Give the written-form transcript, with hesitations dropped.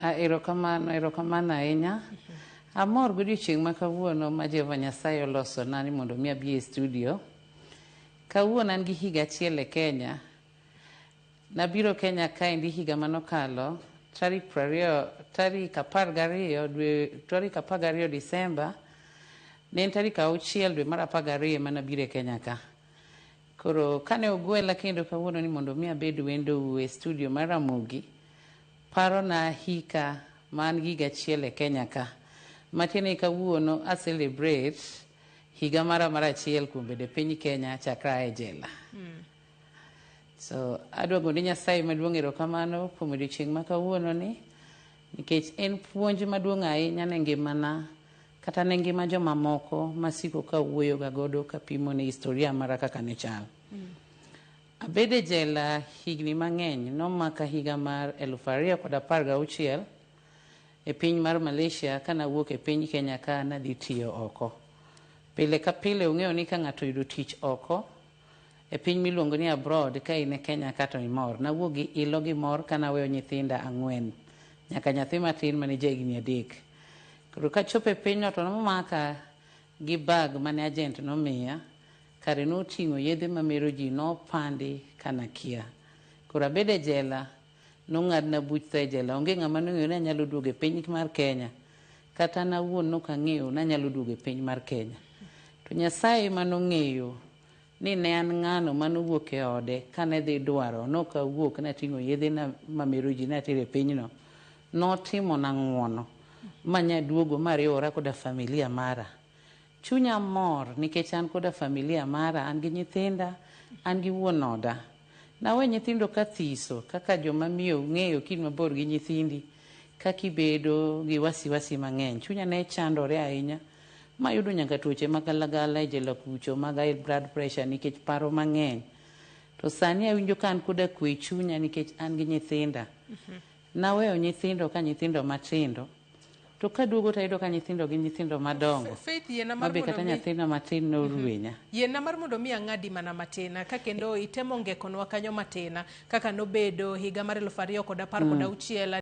Erokamano, erokamano ahinya. Amor godiochieng' ma kawuono ma Jehova Nyasaye olosona ni mondo mi abi e studio. Kawuono an gi higa achiel e Kenya. Nabiro Kenya kaendi higa manokalo tarik 20, tarik 12 dwe, tarik 12 Disemba. Ne en tarik 6 dwe mar 12 ema nabiro e Kenya ka. Koro kane ogwela kendo kawuono ni mondo mi abed wendo e studio mar Ramogi, parona hika ma an gi higa achiel e Kenya ka. Matiende ni kawuono a celebrate higa mara mar achiel kuom bedo e piny Kenya chakre aa e jela. So adwa gone Nyasaye maduong' erokamano kuom odiochieng' ma kawuono ni nikech en puonj maduong' ahinya ne ngimana kata ne ngima jomamoko masiko kawuoyo ga godo kapimo ne historia mara kaka ne chal. Abedo e jela higni mang'eny, nomaka higa mar 2016 e piny mar Malaysia kanawuok e piny Kenya ka nadhi tiyo oko. Pile ka pile ung'eyo ni ka ng'ato oyudo tich oko e piny miluongo ni abroad ka in e Kenya ka to imor. Nawuok gi ilo gi mor kanaweyo nyithinda 4 nyaka nyathi matin mane ja higni 3. Koro kachopo e pinyno to nomaka gi bag mane agent nomiya, kare noting'o yedhe mamero ji nopandi kanakia. Koro abedo e jela, nong'adna buch tho e jela. Onge ng'ama nong'eyo ni anyalo duogo e piny mar Kenya. Kata an awuon nok ang'eyo ni anyalo duogo e piny mar Kenya. To Nyasaye ema nong'eyo ni ne an ng'ano manowuok e ode kane dhi dwaro, nok awuok nating'o yedhe na mamero ji natero e pinyno. Notimona ng'uono ma nyaduogo mariwora koda familia mara. Chunya mor nikech an koda familia mara, an gi nyithinda, an gi wuon oda. Nawe nyithindo ka thiso kaka joma miyo ung'eyo kin mabor gi nyithindi kaka ibedo gi wasiwasi mang'eny. Chunya ne chandore ahinya mayudo nyaka tuoche magalagala e jela kucho mag high blood pressure nikech paro mang'eny. To sani awinjo ka an koda kwe e chunya nikech an gi nyithinda. Naweyo nyithindo ka nyithindo matindo. To kaduogo tayudo ka nyithindo gin nyithindo madongo. Faith, yiena mar Mabe mondo kata mi nyathina matin norwenya. Yiena mar mondo mi ang'adi mana matin ka kendo itemo ngekonwa kanyo matin kaka nobedo higa mar 2016.